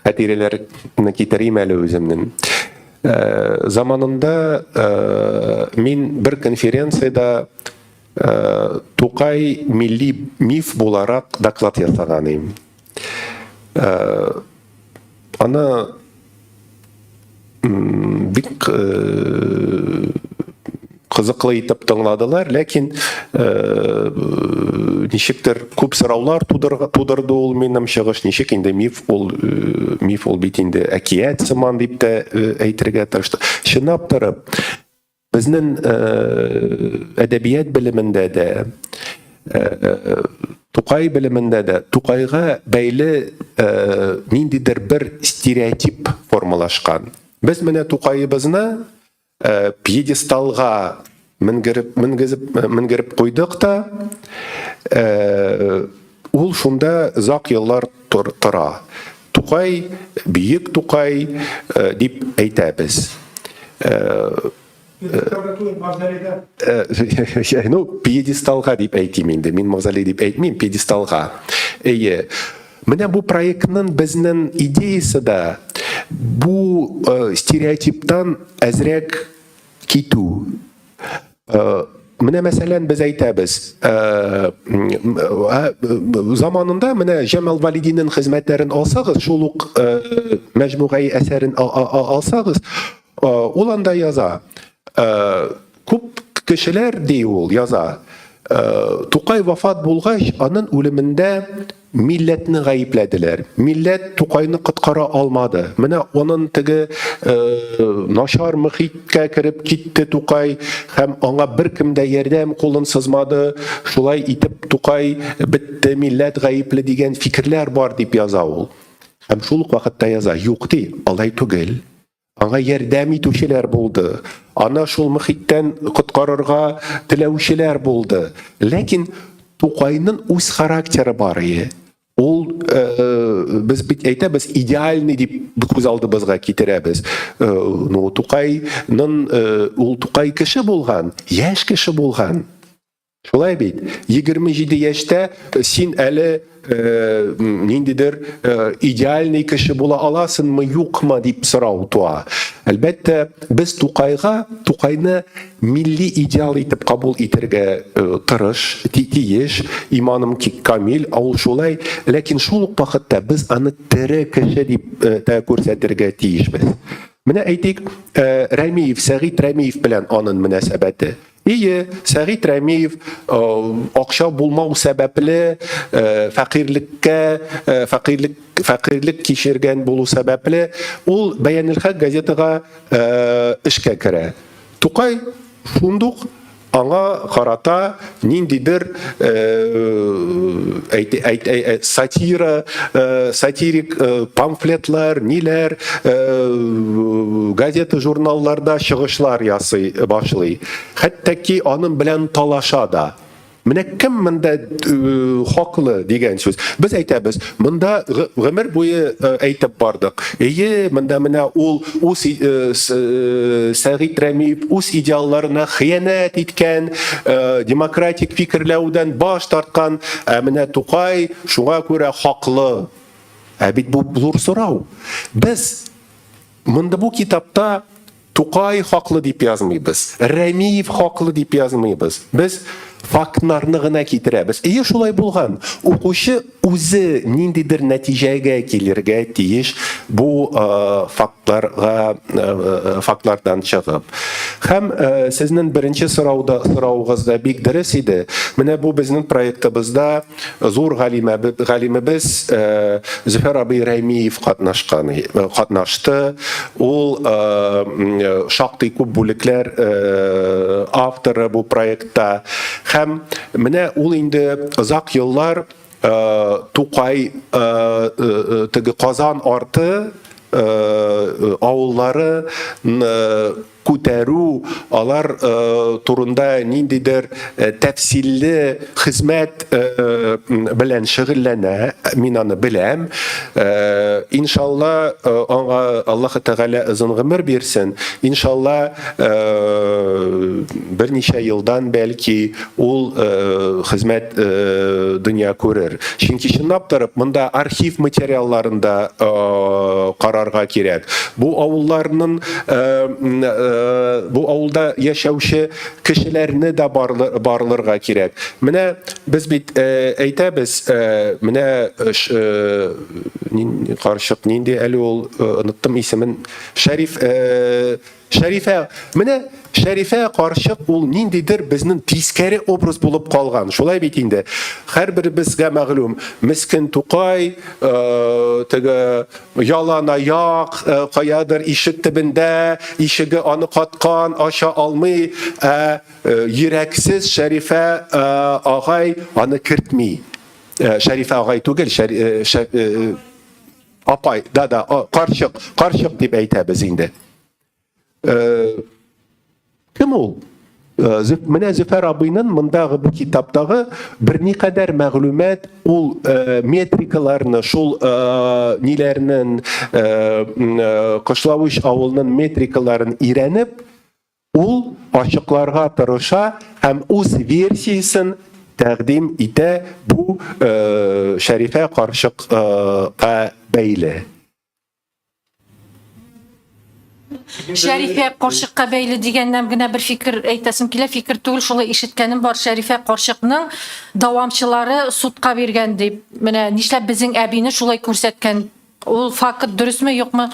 хатирәләрне китерим әле үземнең. Заманында мин бер конференциядә Тукай милли миф буларак доклад ясаган идем. Э, аны бик э, кызыклы итеп тыңладылар, ләкин э, ничектер күп сораулар тудырды ул минем чыгыш, ничек инде миф ул миф ул бит инде әкият сыман дип тә әйтергә тырышты. Чынлап торып, Безнең әдәбият белемендә дә Тукай белемендә дә Тукайга бәйле ниндидер бер стереотип формалашкан. Без менә Тукаебызны пьедесталга менгереп, менгезеп, менгереп куйдык та, ул шунда озак еллар тора. Тукай, бөек Тукай дип әйтәбез. Ну, пьедесталга дип әйтим инде. Мин мавзолей дип әйтмим, пьедесталга. Әйе. Менә бу проектның безнең идеясы да бу э, стереотиптан әзрәк китү. Э, менә мәсәлән без әйтәбез, э, заманында менә Җамал Валидинең хезмәтләрен алсагыз, шул ук мәҗмугаи әсәрен алсагыз, Ул анда яза. Күп кешеләр, ди ул, яза, Тукай вафат булгач, анын үлемендә милләтне гаепләделәр. Милләт Тукайны коткара алмады. Менә анын теге начар мөхиткә кереп китте Тукай һәм аңа беркем дә ярдәм кулын сызмады. Шулай итеп Тукай бетте, милләт гаепле дигән фикерләр бар дип яза ул. Һәм шул ук вакытта яза, юк ди, алай түгел. Аңа ярдәм итүчеләр булды, аны шул мөхиттән коткарырга теләүчеләр булды. Ләкин Тукайның үз характеры бар ие. Ул э, без бит әйтәбез идеальный дип күз алдыбызга китерәбез. Э, ну Тукайның э, ул Тукай кеше булган, яшь кеше булган. Шулай бит? 27 яшьтә син әле э, ниндидер э, идеальный кеше була аласыңмы, юкмы дип сорау туа. Әлбәттә, без Тукайга, Тукайны милли идеал итеп кабул итәргә э, тырыш, тиеш, иманым камил, ул шулай, ләкин шул ук вакытта без аны тере кеше дип тә күрсәтергә тиешбез. Менә әйтик, Рәмиев, Сәгыйть Рәмиев белән анын мөнәсәбәте. Ие, Сәгыйть Рәмиев акча булмау сәбәпле фәкыйрьлеккә фәкыйрьлек фәкыйрьлек кичергән булу сәбәпле ул Бәянелхак газетага эшкә керә. Тукай шундук аңа карата ниндидер сатира, сатирик памфлетлар, ниләр, газета, журналларда чыгышлар ясый башлый. Хәтта ки аның белән талаша да. Менә кем монда хаклы дигән сүз. Без әйтәбез, монда гомер буе әйтеп бардык. Әйе, монда менә ул үз Сәгыйть Рәмиев үз идеалларына хыянәт иткән, демократик фикерләүдән баш тарткан, ә менә Тукай шуңа күрә хаклы. Ә бит бу зур сорау. Без монда бу китапта Тукай хаклы дип язмыйбыз, Рәмиев хаклы дип язмыйбыз. Без фактларны гына китерәбез. Ие, шулай булган. Укучы үзе ниндидер нәтиҗәгә килергә тиеш бу фактларга фактлардан чыгып. Һәм сезнең беренче сорауда соравыгыз да бик дөрес иде. Менә бу безнең проектыбызда Зур галимебез Зөфәр абый Рәмиев катнашкан, катнашты. Ул шактый күп бүлекләр авторы бу проектта. Һәм менә ул инде озак еллар Тукай теге Казан арты авыллары күтәрү, алар турында ниндидер тәфсилле хезмәт белән шөгыльләнә, мин аны беләм. Иншалла, аңа Аллаһы Тәгалә озын гомер бирсен. Иншалла, берничә елдан бәлки ул хезмәт дөнья күрер. Чөнки чынлап торып, монда архив материалларын да карарга кирәк. Бу авылларның бу авылда яшәүче кешеләрне дә барлырга кирәк. Менә без бит әйтәбез, менә карчык нинди әле ул, оныттым исемен, Шәриф Шәрифә, менә Шәрифә карчык ул ниндидер безнең тискәре образ булып калган. Шулай бит инде. Һәрберебезгә мәгълүм, мескен Тукай, э, теге ялан аяк, э, каядыр ишек төбендә, ишеге аны каткан, ача алмый, ә э, йөрәксез Шәрифә э, агай аны кертми. Шәрифә агай түгел, апай, да, да, карчык, карчык дип әйтәбез инде. Кем ул? Менә Зөфәр абыйның мондагы бу китаптагы берникадәр мәгълүмат ул метрикаларны, шул ниләрнең Кышлавыч авылының метрикаларын өйрәнеп, ул ачыкларга тырыша һәм үз версиясен тәкъдим итә бу Шәрифә карчыкка бәйле. Шәрифә карчыкка бәйле дигәннән генә бер фикер әйтәсем килә. Фикер түгел, шулай ишеткәнем бар. Шәрифә карчыкның дәвамчылары судка биргән дип. Менә нишләп безнең әбине шулай күрсәткән? Ул факт дөресме, юкмы?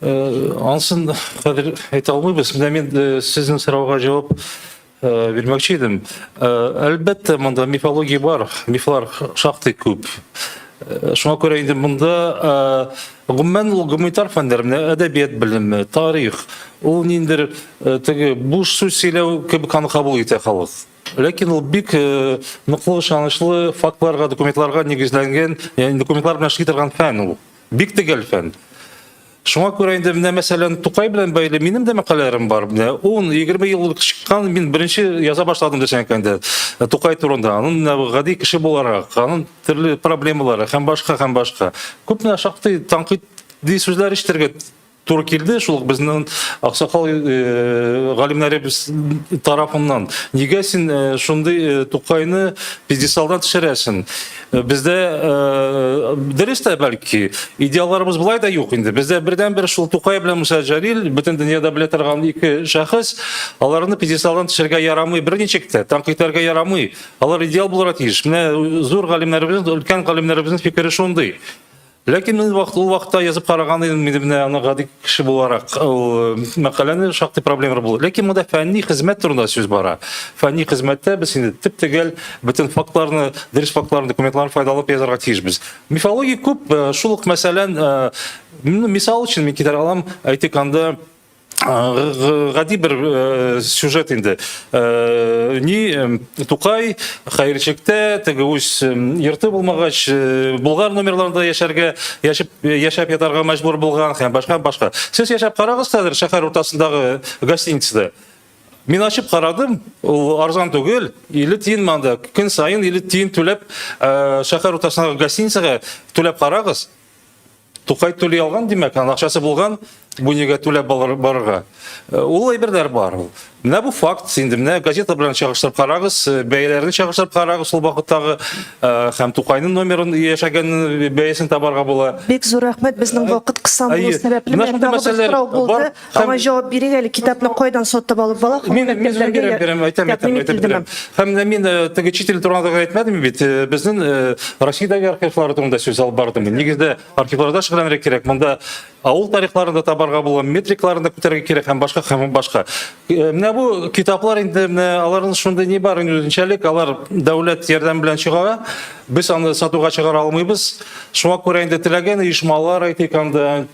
Э, анысын хәзер әйтә алмыйбыз. Менә мин э, сезнең сорауга җавап Э, бирмәкче идем. Э, әлбәттә, монда мифология бар, мифлар шактый күп. Э, шуңа күрә инде монда гомумән ул гуманитар фәннәр, менә әдәбият белеме, тарих, ул ниндидер теге буш сүз сөйләү кебек аны кабул итә халык. Ләкин ул бик ныклы, ышанычлы фактларга, документларга нигезләнгән, ягъни документлар белән эшли торган фән ул. Бик төгәл фән. Шуңа күрә инде менә мәсәлән Тукай белән бәйле минем дә мәкаләләрем бар. Менә 10-20 ел элек чыккан, мин беренче яза башладым дисәң инде Тукай турында. Аның менә гади кеше буларак, аның төрле проблемалары һәм башка һәм башка. Күп менә шактый тәнкыйтьли сүзләр ишетергә туры килде шул ук безнең аксакал э, галимнәребез тарафыннан. Нигә син э, шундый э, Тукайны пьедесталдан төшерәсең? Бездә дөрес тә бәлки идеалларыбыз болай да юк инде. Бездә бердәнбер шул Тукай белән Муса Җәлил бөтен дөньяда белә торган ике шәхес, аларны пьедесталдан төшерергә ярамый берничек тә, тәнкыйтьләргә ярамый. Алар идеал булырга тиеш. Менә зур галимнәребезнең, өлкән галимнәребезнең фикере шундый. Ләкин мин вакыт, ул вакытта язып караган идем, инде менә аны гади кеше буларак ул э, мәкаләне шактый проблемалар булды. Ләкин монда фәнни хезмәт турында сүз бара. Фәнни хезмәттә без инде төп-төгәл бөтен фактларны, дөрес фактларны, документларны файдаланып язарга тиешбез. Мифология күп, э, шул ук мәсәлән, э, мисал өчен мин китерә алам, әйтик, анда гади бер э, сюжет инде. Э, ни э, Тукай хәерчектә теге үз йорты булмагач, Болгар номерларында яшәргә, яшәп, яшәп ятарга мәҗбүр булган һәм башка башка. Сез яшәп карагыз хәзер шәһәр уртасындагы гостиницада. Мин ачып карадым, ул арзан түгел, 50 тиен монда. Көн саен 50 тиен түләп, шәһәр уртасындагы гостиницага түләп карагыз. Тукай түли алган, димәк, аның акчасы булган, бу нигә түләп барырга. Э, ул әйберләр бар. Менә бу факт, инде менә газета белән чагыштырып карагыз, э, бәяләрне чагыштырып карагыз шул вакыттагы э, һәм Тукайның номерын яшәгән бәясен табарга була. Бик зур рәхмәт, безнең вакыт кысан булу сәбәпле, менә тагы бер сорау булды. Аңа җавап бирик әле, китапны кайдан сатып алып була? Мин мин бирәм, бирәм, әйтәм, әйтәм, әйтеп бирәм. Һәм менә мин э, теге чит ил турында гына әйтмәдем бит. Э, безнең э, Россиядәге архивлар турында сүз алып бардым. Нигездә архивларда шөгыльләнергә кирәк. Монда авыл тарихларын да табарга була, метрикларын да күтәрергә кирәк һәм башка һәм башка. Менә бу китаплар инде менә аларның шундый ни бар инде үзенчәлек, алар дәүләт ярдәме белән чыга. Без аны сатуга чыгара алмыйбыз. Шуңа күрә инде теләгән оешмалар әйтик анда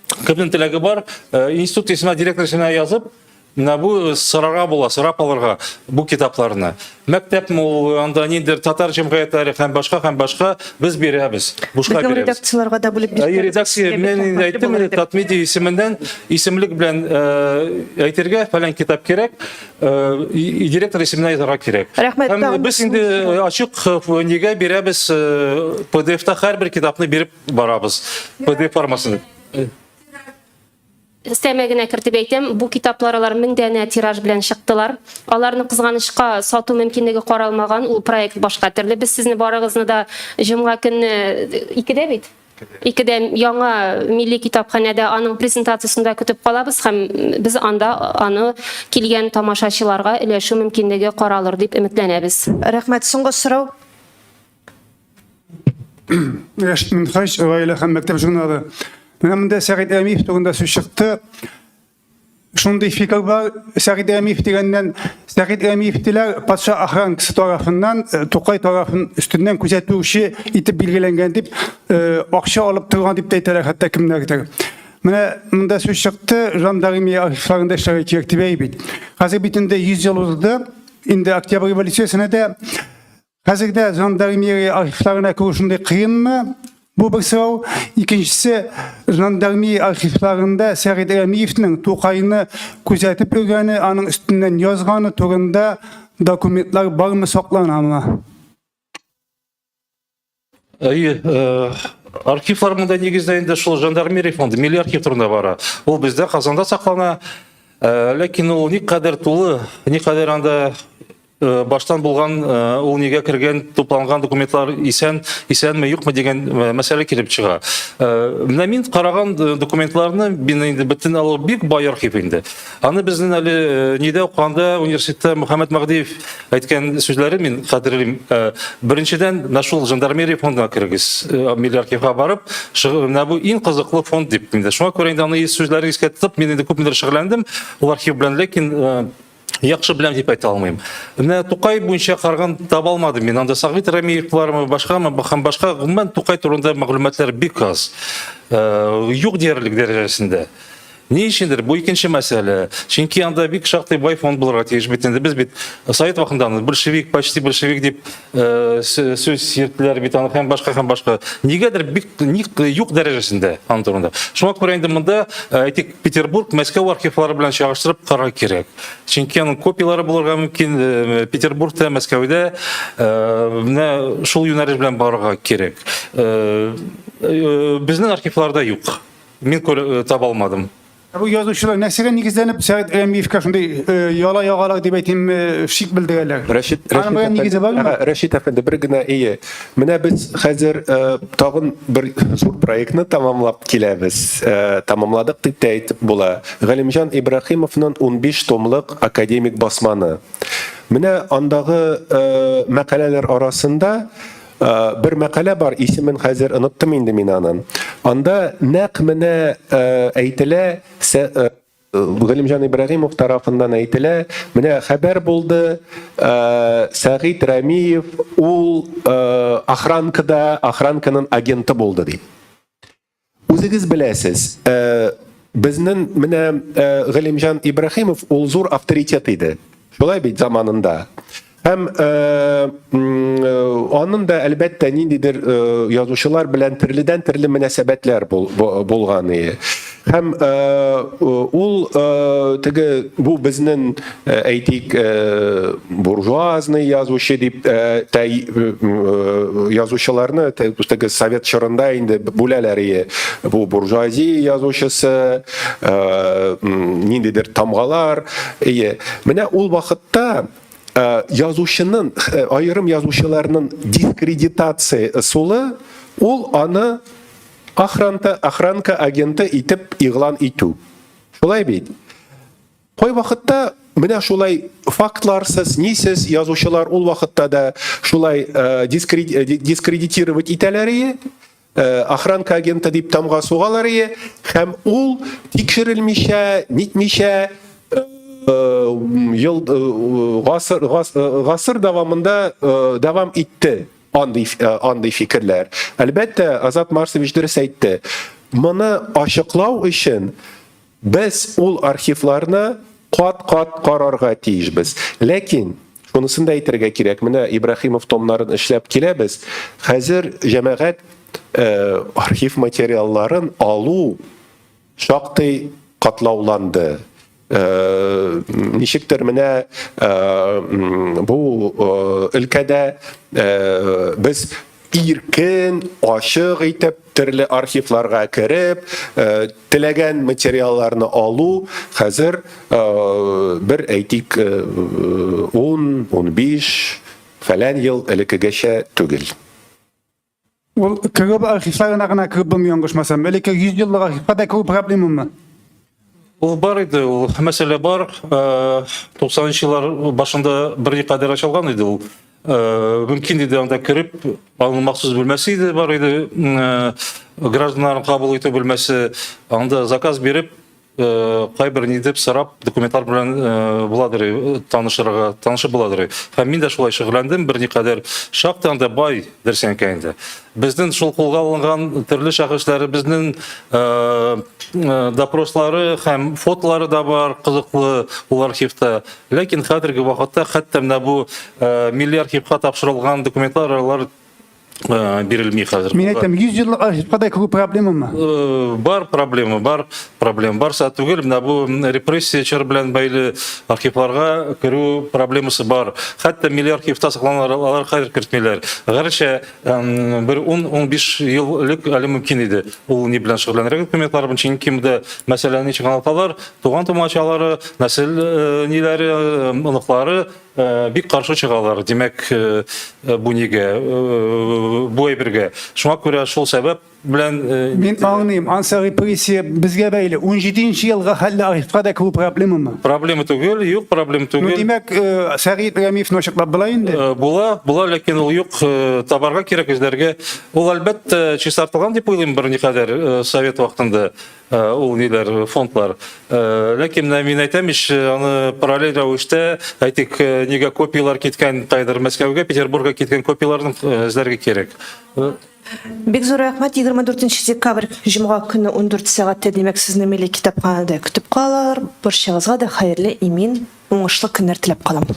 Кемнең теләге бар, э, институт исеменә, директор исеменә язып, менә бу сорарга була, сорап алырга бу китапларны. Мәктәпме ул, анда ниндидер татар җәмгыятьләре һәм башка һәм башка без бирәбез. Бушка Безнең бирәбез. редакцияләргә дә бүлеп Әйе, бирсәгез, редакция, сезгә бик мин инде рәхмәтле әйттем, булыр инде идек. Татмедиа исеменнән исемлек белән э, әйтергә, фәлән китап кирәк, э, и директор исеменә язарга кирәк. Рәхмәт, Һәм тагын без инде ачык э, нигә бирәбез, э, PDF-та һәрбер китапны биреп Барабыз. PDF формасында. Өстәмә генә кертеп әйтәм, бу китаплар алар 1000 данә тираж белән чыктылар. Аларны кызганычка сату мөмкинлеге каралмаган, ул проект башка төрле. Без сезне барыгызны да җомга көнне икедә бит? Икедә яңа милли китапханәдә аның презентациясендә көтеп калабыз һәм без анда аны килгән тамашачыларга өләшү мөмкинлеге каралыр дип өметләнәбез. Рәхмәт. Соңгы сорау. Рәшит Минхаҗ, гаилә һәм мәктәп журналы. Менә монда Сәгыйть Әмиев турында сүз чыкты. Шундый фикер бар, Сәгыйть Әмиев дигәннән, Сәгыйть Әмиев диләр, патша охранкасы тарафыннан, э, Тукай тарафын өстеннән күзәтүче итеп билгеләнгән дип, э, акча алып торган дип тә әйтәләр хәтта кемнәрдер. Менә монда сүз чыкты, жандармия архивларында эшләргә кирәк дип әй бит. Хәзер бит инде 100 ел узды, инде Октябрь революциясенә дә. Хәзер дә жандармерия архивларына керү шундый кыенмы? Бу бер сорау. Икенчесе, жандармерия архивларында Сәгыйть Рәмиевнең Тукайны күзәтеп йөргәне, аның өстеннән язганы турында документлар бармы, сакланамы? Әйе, э, архивлар монда нигездә инде шул жандармерия фонды, милли архив турында бара. Ул бездә Казанда саклана. Э, ләкин ул никадәр тулы, никадәр анда э, баштан булган, ул нигә кергән, тупланган документлар исән, исәнме, юкмы дигән мәсьәлә килеп чыга. Менә мин караган документларны, мин инде бөтен алу бик бай архив инде. Аны безнең әле э, нидә укыганда университетта Мөхәммәт Мәһдиев әйткән сүзләрен мин хәтерлим. Э, беренчедән, менә шул жандармерия фондына керегез, э, милли архивка барып, менә бу иң кызыклы фонд дип инде. Шуңа күрә инде аны сүзләрен искә тотып, мин инде күпмедер шөгыльләндем ул архив белән, ләкин яхшы беләм дип әйтә алмыйм. Менә Тукай буенча карган таба алмадым мин. Анда Сәгыйть Рәмиев бармы, башкамы, һәм башка гомумән Тукай турында мәгълүматлар бик аз. Юк диярлек дәрәҗәсендә. Ни өчендер, бу икенче мәсьәлә. Чөнки анда бик шактый бай фонд булырга тиеш бит инде. Без бит совет вакытында аны большевик, почти большевик дип э, сүз йөрттеләр бит аны һәм башка һәм башка. Нигәдер бик ник юк дәрәҗәсендә аның турында. Шуңа күрә инде монда, э, әйтик, Петербург, Мәскәү архивлары белән чагыштырып карау кирәк. Чөнки аның копияләре булырга мөмкин э, Петербургта, Мәскәүдә. Менә шул юнәлеш белән барырга кирәк. Безнең архивларда юк. Мин күр, э, таба алмадым. Ә бу язучылар нәрсәгә нигезләнеп Сәгыйть Рәмиевкә шундый э, яла ягалар дип әйтимме, шик белдерәләр? Рәшит, Аның Рәшит белән нигезе әфәнде, бармы? ага, Рәшит әфәнде, бер генә ие. Менә без хәзер э, тагын бер зур проектны тәмамлап киләбез. Э, тәмамладык дип тә әйтеп була. Галимҗан Ибраһимовның 15 томлык академик басманы. Менә андагы э, мәкаләләр арасында Э, бер мәкалә бар, исемен хәзер оныттым инде мин аның. Анда нәкъ менә э, әйтелә, э, Галимҗан Ибраһимов тарафыннан әйтелә, менә хәбәр булды, Сәгыйть Рәмиев ул охранкада, охранканың агенты булды дип. Үзегез беләсез, э, безнең менә э, Галимҗан Ибраһимов ул зур авторитет иде. Шулай бит заманында. Һәм э, аның да әлбәттә ниндидер язучылар белән төрледән-төрле мөнәсәбәтләр булган иде. Һәм ул теге бу безнең әйтик, буржуазный язучы дип язучыларны теге совет чорында инде бүләләр ие. Бу буржуазия язучысы, ниндидер тамгалар ие. Менә ул вакытта язучының, аерым язучыларның дискредитация ысулы ул аны охранка, охранка агенты итеп игълан итү. Шулай бит? Кайвакытта менә шулай фактларсыз, нисез язучылар ул вакытта да шулай э, э, дискредитировать итәләр ие, э, охранка агенты дип тамга сугалар ие, һәм ул тикшерелмичә, нитмичә ел гасыр гасыр дәвамында дәвам итте андый андый фикерләр. Әлбәттә, Азат Марсович дөрес әйтте. Моны ачыклау өчен Без ул архивларны кат-кат карарга тиешбез. Ләкин шунысын да әйтергә кирәк, менә Ибраһимов томнарын эшләп киләбез. Хәзер җәмәгать архив материалларын алу шактый катлауланды. Ничектер менә бу өлкәдә без иркен, ачык итеп төрле архивларга кереп, э, теләгән материалларны алу хәзер э, бер әйтик 10, э, 15 фәлән ел элеккегечә түгел. Ул КГБ архивларына гына кереп булмый яңгышмасам. Элекке 100 еллык архивка да керү проблемамы? Ул бар иде, ул мәсьәлә бар. 90 еллар башында берникадәр ачылган иде ул. Мөмкин иде анда кереп, аның махсус бүлмәсе иде бар иде, гражданнарны кабул итү бүлмәсе. Анда заказ биреп, кайбер ни дип сорап документлар белән буладыр танышырга, танышып буладыр. Һәм мин дә шулай шөгыльләндем берникадәр. Шактый анда бай дөресенкә инде. Безнең шул кулга алынган төрле шәхесләребезнең допрослары һәм фотолары да бар, кызыклы ул архивта. Ләкин хәзерге вакытта хәтта менә бу милли архивка тапшырылган документлар алар бирелми хәзер. Мин әйтәм, 100 еллык архивка да керү проблемамы? Бар проблема, бар проблема. Барса түгел, менә бу репрессия чоры белән бәйле архивларга керү проблемасы бар. Хәтта милли архивта сакланалар, алар хәзер кертмиләр. Гәрчә бер 10-15 ел элек әле мөмкин иде. Ул ни белән шөгыльләнергә документлар белән, чөнки монда мәсьәләне ничек аңлаталар, туган тумачалары, нәсел ниләре, оныклары бик каршы чыгалар, димәк, бу нигә, бу әйбергә. Шуңа күрә шул сәбәп белән Мин аңлыйм, ансы репрессия безгә бәйле. 17 елга хәлле архивка да керү проблемамы? Проблема түгел, юк, проблема Ну, түгел. димәк, Сәгыйть Рәмиевны ачыклап була инде. Була, була, ләкин ул юк, табарга кирәк, эзләргә. Ул, әлбәттә, чистартылган дип уйлыйм берникадәр совет вакытында. Ул ниләр, фондлар. Ләкин менә мин әйтәм ич, аны параллель рәвештә, әйтик, нигә копияләр киткән кайдыр Мәскәүгә, Петербургка киткән копияләрне эзләргә кирәк. Бик зур рәхмәт. 24 декабрь, җомга көне 14 сәгатьтә, димәк, сезне Милли китапханәдә көтеп калалар. Барчагызга да хәерле, имин, уңышлы көннәр теләп калам.